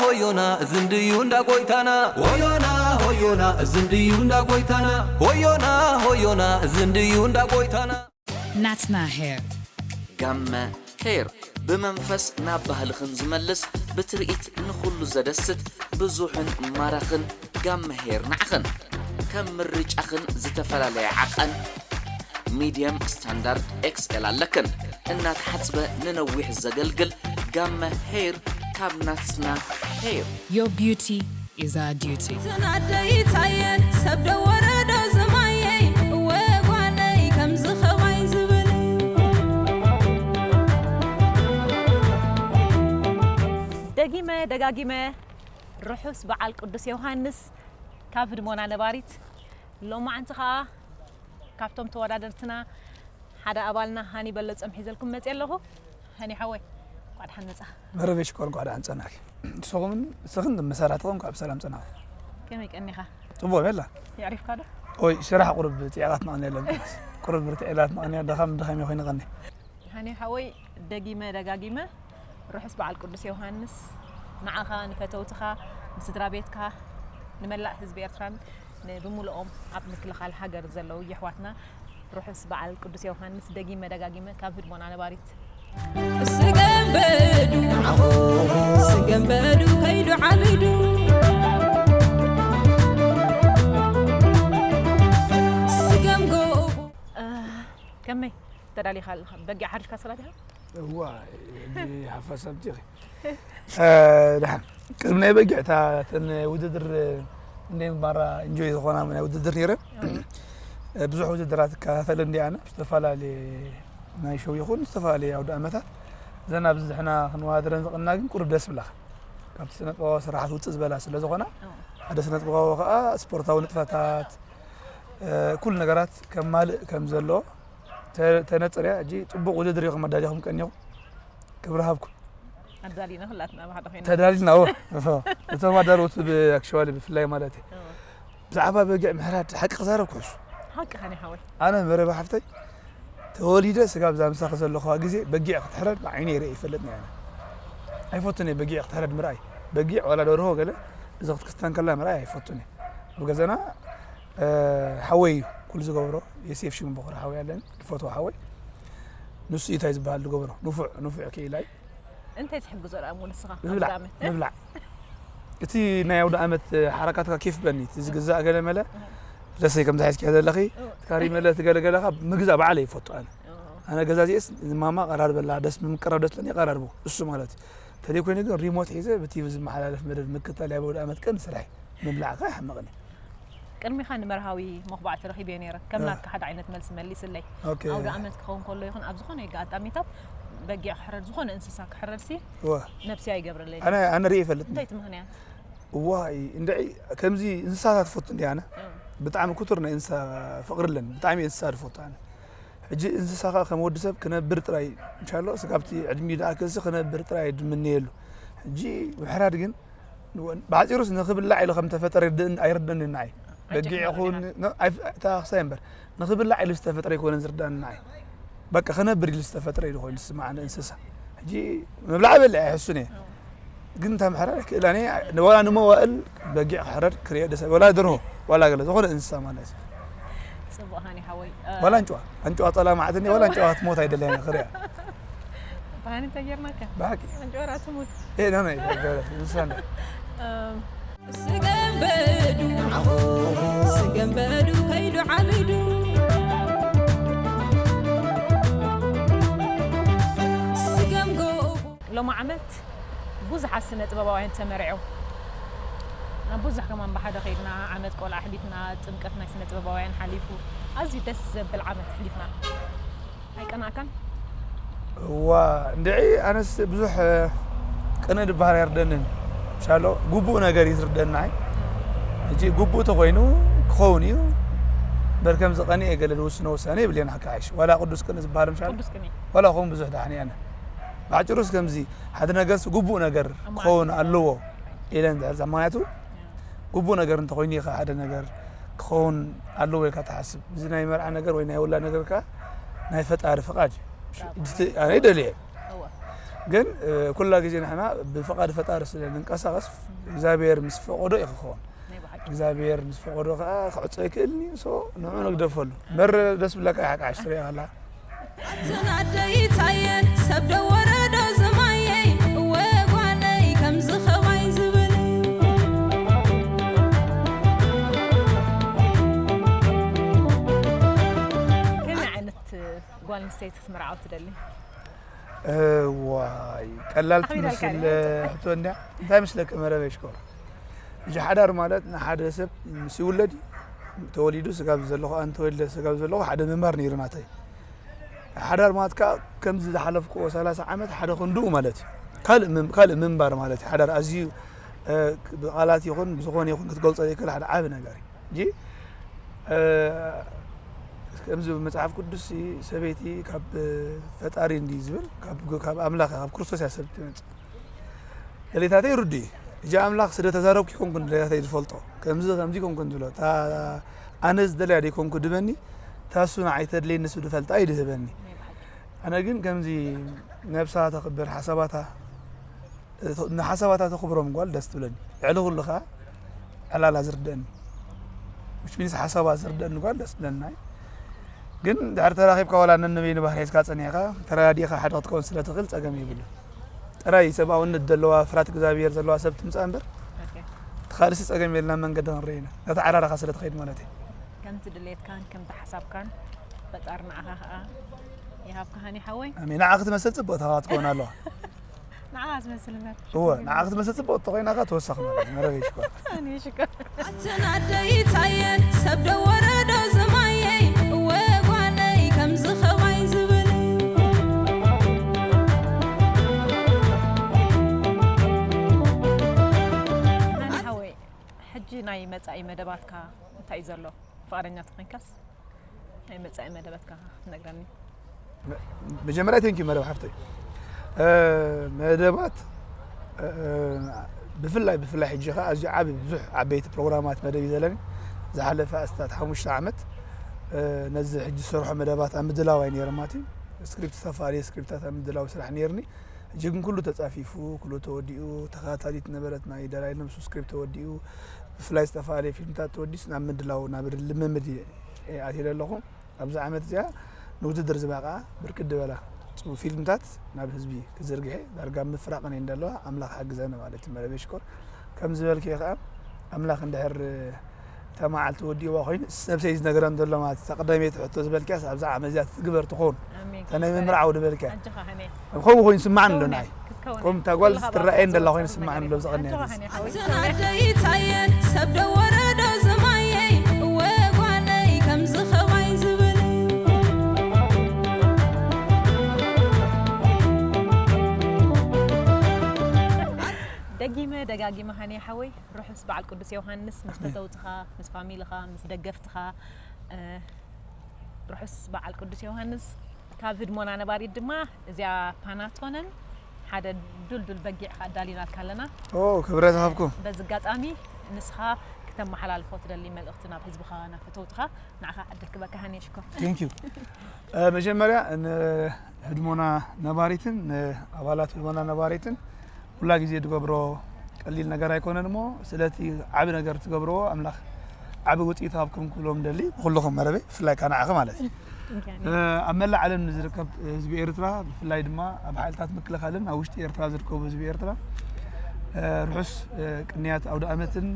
ሆዮና ዝንድዩ እንዳ ጎይታና። ሆዮና፣ ሆዮና ዝንድዩ እንዳ ጎይታና። ሆዮና፣ ሆዮና ዝንድዩ እንዳ ጎይታና። ናትና ሄር። ጋመ ሄር፣ ብመንፈስ ናብ ባህልኽን ዝመልስ፣ ብትርኢት ንኹሉ ዘደስት፣ ብዙሕን ማራኽን። ጋመ ሄር ንዓኽን። ከም ምርጫኽን ዝተፈላለየ ዓቐን፣ ሚድየም፣ ስታንዳርድ፣ ኤክስኤል ኣለክን። እናተሓጽበ ንነዊሕ ዘገልግል ጋመ ሄር ካብ ናትና ሄር። Your beauty is our duty። ዝናደይ ታየ ሰብ ዶ ወረዶ ዝማየይ፣ እወ ጓለይ ከምዚ ኸማይ ዝብል። ደጊመ ደጋጊመ ርሑስ በዓል ቅዱስ ዮሃንስ ካብ ህድሞና ነባሪት። ሎማዓንቲ ኸኣ ካብቶም ተወዳደርትና ሓደ ኣባልና ሃኒ በለጾም ሒዘልኩም መጽየ ኣለኹ። ሃኒ ሓወይ፣ እንኳዕ ደሓን መጻኻ። መረበይ ሽኮር፣ እንኳዕ ደሓን ጸናሕኪ። ንስኹምን፣ ንስኽን መሳርሕትኹም እንኳዕ ብሰላም ጸናኹም። ከመይ ቀኒኻ? ጽቡቕ በላ። የዕሪፍካ ዶ? ኦይ፣ ስራሕ ቁሩብ ጽዒቓትና ቀንያ ኣለና። ቁሩብ ርትዕ ኢላትና ቀንያ፣ ድኻም ድኻም ኮይኑ ቀንያ። ሃኒ ሓወይ፣ ደጊመ ደጋጊመ ርሑስ በዓል ቅዱስ ዮሃንስ ንዓኻ፣ ንፈተውትኻ፣ ንስድራ ቤትካ፣ ንመላእ ህዝቢ ኤርትራን ንብምልኦም ኣብ ምክልኻል ሃገር ዘለዉ የሕዋትና ርሑስ በዓል ቅዱስ ዮሃንስ ደጊመ ደጋጊመ ካብ ህድሞና ነባሪት። ስገም በዱ፣ ስገም በዱ ከይዱ ዓቢዱ። ስገም ጎቦ። እ፣ ከመይ ተዳሊኻ ኣለኻ? በጊዕ ሓሪድካ ሰላ ዲኻ? እዋ፣ ሕጂ ሓፋሽ ኣምጺኺ። እ፣ ደሓን። ቅድሚ ናይ በጊዕ እታ፣ እተን ውድድር እንደ ማራ ኢንጆይ ዝኾና ናይ ውድድር ነይረን። እ፣ ብዙሕ ውድድራት እከታተል እንዲ ኣነ፣ ዝተፈላለየ ናይ ሸው ይኹን ዝተፈላለየ ኣውደ ኣመታት። እዘን ኣብዚ ዝሕና ክንወዳደረን ዝቕና ግን ቁሩብ ደስ ብላኻ። ካብቲ ስነ ጥበባዊ ስራሓት ውፅእ ዝበላ ስለ ዝኾና፣ ሓደ ስነ ጥበባዊ ከኣ ስፖርታዊ ንጥፈታት፣ እ፣ ኩሉ ነገራት ከማልእ ከም ዘለዎ ተ-፣ ተነጽር እያ። ሕጂ ጽቡቕ ውድድር ኢኹም ኣዳሊኹም ቀኒኹም። ክብሪ ሃብኩም። ኣዳሊና ኩላትና ብሓደ ኮይና። ተዳሊና፣ እወ። እፎ። እቶም ኣዳለውቲ ብ-፣ ኣክሽዋሊ ብፍላይ ማለት እዩ። እወ። ብዛዕባ በጊዕ ምሕራድ ሓቂ ክዛረብ ክሕሱ። ሓቂ ሃኒ ሓወይ። ኣነ መረባ ሓፍተይ ተወሊደ ስጋብ እዛ ምሳኺ ዘለኹዋ ግዜ በጊዕ ክትሕረድ ብዓይነይ ርእየ ይፈልጥን እየ ኣነ። ኣይፈቱን እየ በጊዕ ክትሕረድ ምርኣይ። በጊዕ ዋላ ደርሆ ገለ እዚ ክትክስታ እንከላ ምርኣይ ኣይፈቱን እየ። ኣብ ገዛና፣ እ፣ ሓወይ እዩ ኩሉ ዝገብሮ። የሴፍ ሽም በኹሪ ሓወይ ኣለኒ፣ ዝፈትዎ ሓወይ። ንሱ እዩ እንታይ ዝበሃል ዝገብሮ። ንፉዕ፣ ንፉዕ ክኢላ እዩ። እንታይ ትሕግዞ ደኣ እሞ ንስኻ ኣብ ምብላዕ፣ ኣውደ ዓመት? ምብላዕ። እቲ ናይ ኣውደ ዓመት ሓረካትካ ኬፍ በኒ፣ እቲ ዝግዛእ ገለ መለ፣ እህ። ለሰይ ከምዚ ሒዝኪያ ዘለኺ፣ እህ። እቲ ካሪመለ፣ እቲ ገለ ገለኻ ምግዛእ ባዕለይ ይፈቱ ኣነ። እህ። ኣነ ገዛዚኤስ ንማማ ቀራርበላ፣ ደስ ብምቅራብ ደስ ለኒ ቀራርቦ፣ እሱ ማለት እዩ። ተለይ ኮይኑ ግን ሪሞት ሒዘ ብቲቪ ዝመሓላለፍ መደብ ምክታል ኣብ ኣውደ ዓመት ቀንዲ ስራሐይ። ምብላዕካ ይሓምቕኒ። ቅድሚኻ ንመርሃዊ መኹባዕቲ ረኺበዮ ነይረ። ከም እ። ናትካ ሓደ ዓይነት መልሲ መሊስለይ። ኦኬ። ኣውደ ኣመት ክኸውን ከሎ ይኹን ኣብ ዝኾነ ኣጋጣሚታት በጊዕ ክሕረድ፣ ዝኾነ እንስሳ ክሕረድሲ እወ። ነብሲ ኣይገብረለይ። ኣነ፣ ኣነ ርእየ ይፈልጥ። እንታይ እቲ ምኽንያት? እዋይ፣ እንድዒ ከምዚ እንስሳታት ፈቱ እንዲ ኣነ። እ። ብጣዕሚ ክቱር ናይ እንስሳ ፍቕሪ ኣለኒ። ብጣዕሚ እንስሳ ዝፈቱ ኣነ። ሕጂ እንስሳ ኸኣ ከም ወዲ ሰብ ክነብር ጥራይ፣ እንሻሎ፣ ስጋብቲ ዕድሚኡ ዝኣክልሲ ክነብር ጥራይ ድምነየሉ። ሕጂ ምሕራድ ግን ብሓጺሩስ ንኽብላዕ ኢሉ ከም ተፈጠረ ይርድእን-፣ ኣይርድእንን ንዓይ። በጊዕ ኣይጭክነሉን ይኹን፣ ኢኻ። ነ-፣ ኣይፍ-፣ እታ ክሳይ እምበር፣ ንኽብላዕ ኢሉ ዝተፈጥረ ኣይኮነን ዝርድኣኒ ንዓይ። በቃ ክነብር ኢሉ ዝተፈጥረ ኢሉ ኮይኑ ዝስምዓኒ እንስሳ። ሕጂ ምብላዕ በልዕ ኣይሕሱን እየ። እዎ። ግን እታ ምሕራድ ኣይክእላን እየ። ዋላ ንመዋእል በጊዕ ክሕረድ ክርእዮ ደስ፣ ዋላ ደርሆ፣ ዋላ ገለ ዝኾነ እንስሳ ማለት እዩ። ጽቡቕ ሃኒ ሓወይ። እ፣ ዋላ ኣንጭዋ፣ ኣንጭዋ ጸላማዕትኒ፣ ዋላ ኣንጭዋ ትሞት ኣይደለያን ክርእያ። ብሃኒ እንታይ ጌርናካ? ብሓቂ። ኣንጭዋ ራኣ ትሙት። ኤ፣ ኖ፣ ኖ፣ ንሳ እንዳ። እም። ስገም በዱ፣ ስገም በዱ ከይዱ ዓቢዱ። ስገም ጎቦ። ሎሚ ዓመት ብዙሓት ስነ ጥበባውያን ተመርዕዮም። ኣብ ብዙሕ ከማን ብሓደ ከይድና፣ ዓመት ቆልዓ ኣሕሊፍና፣ ጥምቀት ናይ ስነ ጥበባውያን ሓሊፉ። ኣዝዩ ደስ ዘብል ዓመት ኣሕሊፍና። ኣይቀናእካን? እዋ፣ እንድዒ ኣነስ ብዙሕ፣ እ፣ ቅንኢ ዝበሃል ኣይርደንን። ምሻሎ፣ ግቡእ ነገር እዩ ዝርደና። ሕጂ ግቡእ ተኾይኑ ክኸውን እዩ። እምበር ከምዚ ቀኒኤ ገለ ዝውስኖ ውሳኔ የብልየን ሓቂ ሓይሽ። ዋላ ቅዱስ ቅንኢ ዝበሃል ምሻሎ፣ ቅዱስ ቅንኢ። ዋላ ክኸውን ብዙሕ ደሓን እየ ኣነ። ብሓጭሩስ ከምዚ ሓደ ነገርስ ግቡእ ነገር ኣማራጺ ክኸውን ኣለዎ ኢለን ዝሕዛ። ምኽንያቱ ግቡእ ነገር እንተኾይኑ ኢኻ ሓደ ነገር ክኸውን ኣለዎ ኢልካ ትሓስብ። እዚ ናይ መርዓ ነገር ወይ ናይ ውላድ ነገር ከኣ ናይ ፈጣሪ ፍቓድ እዩ። እቲ ኣነ ይደልዮ እየ። እወ። ግን ኩላ ግዜ ንሕና ብፍቓድ ፈጣሪ ስለ ንንቀሳቐስ እግዚኣብሔር ምስ ፈቐዶ እዩ ክኸውን። እግዚኣብሔር ምስ ፈቐዶ ከዓ ክዕጾ ኣይክእልን እዩ። ንዑ ንግደፈሉ። መረ ደስ ብለካ ይሓቃሽ ትሪኦ ኣላ። ኣትን ኣደይታየ ሰብ ዶ ወረዶ ዝማየይ እወ ጓለይ ከምዚ ኸማይ ዝብል ከመይ ዓይነት ጓል ኣንስተይቲ ክትምርዓው ትደሊ? እዋይ ቀላል ትመስል ሕቶ እንድያ። እንታይ ምስለኪ መረበ ሽኮር? ሕጂ ሓዳር ማለት ንሓደ ሰብ ምስ ይውለድ ተወሊዱ ስጋብ ዘሎ ከኣ እንተወልደ ስጋብ ዘሎ ሓደ ምንባር ነይሩ ናተይ። ሓዳር ማለት ከኣ ከምዚ ዝሓለፍክዎ ሰላሳ ዓመት ሓደ ክንድኡ ማለት እዩ። ካልእ ምም- ካልእ ምንባር ማለት እዩ። ሓዳር ኣዝዩ እ፣ ብቃላት ይኹን ብዝኾነ ይኹን ክትገልጾ ዘይክእል ሓደ ዓቢ ነገር እዩ። እንጂ ከምዚ መጽሓፍ ቅዱስ ሰበይቲ ካብ ፈጣሪ እንዲ ዝብል ካብ ኣምላኽ ካብ ክርስቶስ እያ ሰብ ትመጽእ። ደሌታተይ ርዱ እዩ። እጂ ኣምላኽ ስለ ተዛረብኩ ይኮንኩን ደሌታተይ ዝፈልጦ ከምዚ ከምዚ ይኮንኩን ዝብሎ እታ ኣነ ዝደልያ ደይኮንኩ ድበኒ እታ እሱ ንዓይ ተድልየኒ እሱ ዝፈልጣ እዩ ዝህበኒ። ኣነ ግን ከምዚ ነብሳ ተኽብር ሓሳባታ ንሓሳባታ ተኽብሮም ጓል ደስ ትብለኒ። ልዕሊ ኩሉ ከኣ ዕላላ ዝርደአኒ which means ሓሳባ ዝርደአኒ ጓል ደስ ትብለኒ። ናይ ግን ድሕሪ ተራኺብካ ዋላ ነንበይኑ ባህር ሒዝካ ጸኒሕካ ተረዳዲእካ ሓደ ክትከውን ስለ ትኽእል ጸገም የብሉን። ጥራይ ሰብኣውነት ዘለዋ ፍርሃት እግዚኣብሔር ዘለዋ ሰብ ትምጻእ እምበር እቲ ካልእሲ ጸገም የልና መንገዲ ክንርኢ ኢና። ነቲ ዓራርኻ ስለ ትኸይድ ማለት እዩ። ከምቲ ድሌትካን ከምቲ ሓሳብካን ፈጣሪ ንዓኻ ከኣ ይሃብካ ሃኒ ሓወይ። ኣሜን። ንዓኺ ትመስል ጽብቕቲ ከኣ ክትከውን ኣለዋ። ንዓ ዝመስል እምበር እወ ንዓ ክትመስል ጽብቕቲ ተኮይና ከ ተወሳኺ ማለት እዩ መረበይ ሽኮር። ኣነ ሽኮር ኣትን ኣደይታየ ሰብ ዶ ወረዶ ዝማየይ እወ ጓለይ ከምዚ ኸማይ ዝብል ኣነ ሓወይ ሕጂ ናይ መጻኢ መደባትካ እንታይ እዩ ዘሎ ፍቓደኛ ተኾይንካስ ናይ መጻኢ መደባትካ ክትነግረኒ? መጀመርያ thank you መደብ ሓፍተይ። መደባት ብፍላይ ብፍላይ ሕጂ ከኣ ኣዝዩ ዓቢ ብዙሕ ዓበይቲ ፕሮግራማት መደብ እዩ ዘለኒ። ዝሓለፈ ኣስታት ሓሙሽተ ዓመት ነዚ ሕጂ ዝሰርሖ መደባት ኣብ ምድላው እየ ነይረ ማለት እዩ። ስክሪፕት ዝተፈላለዩ ስክሪፕታት ኣብ ምድላው ስራሕ ነይርኒ። ሕጂ ግን ኩሉ ተጻፊፉ ኩሉ ተወዲኡ ተኸታታሊት ነበረት ናይ ደላይ ነብሱ ስክሪፕት ተወዲኡ ብፍላይ ዝተፈላለዩ ፊልምታት ተወዲሱ ናብ ምድላው ናብ ልምምድ ኣትየ ኣለኹ። ኣብዚ ዓመት እዚኣ ንውድድር ዝበቕዓ ብርክት ዝበላ ፊልምታት ናብ ህዝቢ ክዝርግሐ ዳርጋ ምፍራቕን እየን ዘለዋ። ኣምላኽ ሓግዘኒ ማለት እዩ። መረበይ ሽኮር ከም ዝበልክዮ ከዓ ኣምላኽ እንድሕር እታ መዓልቲ ወዲእዋ ኮይኑ ነብሰይ ዝነግረን ዘሎ ማለት እታ ቀዳመይቲ ሕቶ ዝበልክያስ ኣብዛ ዓመት እዚኣ ትግበር ትኾን እታ ናይ ምምርዓው ዝበልክያ ከምኡ ኮይኑ ስማዕኒ ኣሎ ንዓይ ከም እታ ጓል ትረኣየን ዘላ ኮይኑ ስማዕኒ ኣሎ ኣብዚ ቀኒያ ኣትን ኣደይታየ ሰብ ዶ ወረዶ ዝማየይ እወ ጓለይ ከምዚ ኸማይ ዝብል ደጊመ ደጋጊመ ሃኒ ሓወይ ርሑስ በዓል ቅዱስ ዮሃንስ ምስ ፈተውትኻ ምስ ፋሚልኻ ምስ ደገፍትኻ ርሑስ በዓል ቅዱስ ዮሃንስ ካብ ህድሞና ነባሪት ድማ እዚኣ ፓናቶነን ሓደ ዱልዱል በጊዕ ከኣ ኣዳሊናልካ ኣለና። ኦ ክብረት ይሃብኩም። በዚ ኣጋጣሚ ንስኻ ክተመሓላልፎ ትደሊ መልእኽቲ ናብ ህዝብኻ ናብ ፈተውትኻ ንዓኻ ዕድል ክበካ ሃኒ ሽኮር። Thank you። መጀመርያ ንህድሞና ነባሪትን ንኣባላት ህድሞና ነባሪትን ኩላ ግዜ ዝገብሮ ቀሊል ነገር ኣይኮነን እሞ ስለቲ ዓቢ ነገር ትገብርዎ ኣምላኽ ዓቢ ውፅኢት ሃብኩም ክብሎም ደሊ ንኩልኹም መረበይ ብፍላይ ካናዓኸ ማለት እዩ ኣብ መላእ ዓለም ንዝርከብ ህዝቢ ኤርትራ ብፍላይ ድማ ኣብ ሓይልታት ምክልኻልን ኣብ ውሽጢ ኤርትራ ዝርከቡ ህዝቢ ኤርትራ ርሑስ ቅንያት ኣውደ ኣመትን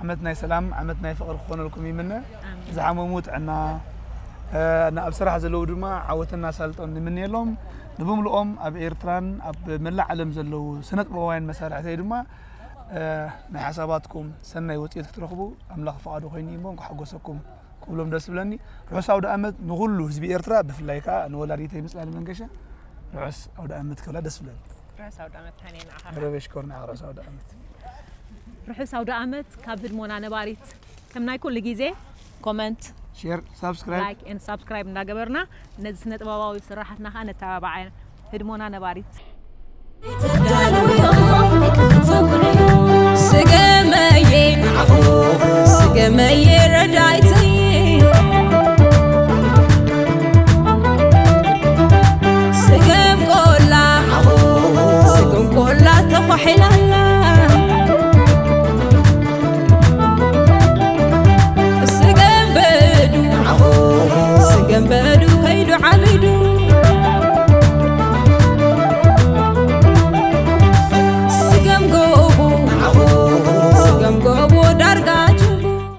ዓመት ናይ ሰላም ዓመት ናይ ፍቕሪ ክኾነልኩም ይምነ ዝሓመሙ ጥዕና ኣብ ስራሕ ዘለዉ ድማ ዓወትን ኣሳልጦን ንምንየሎም። ንብምልኦም ኣብ ኤርትራን ኣብ መላእ ዓለም ዘለዉ ስነ ጥበባውያን መሳርሕተይ ድማ ናይ ሓሳባትኩም ሰናይ ውፅኢት ክትረኽቡ ኣምላኽ ፍቓዱ ኮይኑ እሞ እንኳ ሓጎሰኩም ክብሎም ደስ ዝብለኒ። ርሑስ ኣውደ ኣመት ንኹሉ ህዝቢ ኤርትራ ብፍላይ ከዓ ንወላዲተይ ምፅላል መንገሻ ርሑስ ኣውደ ኣመት ክብላ ደስ ዝብለኒ። ርሑስ ኣውደ ኣመት ሃኒ ንዓኻ። መረበይ ሽኮር ንዓኻ ርሑስ ኣውደ ኣመት። ርሑስ ኣውደ ኣመት ካብ ህድሞና ነባሪት ከም ናይ ኩሉ ግዜ comment፣ share፣ subscribe፣ like and subscribe እንዳገበርና ነዚ ስነ ጥበባዊ ስራሓትና ከዓ ነተባብዓ ህድሞና ነባሪት።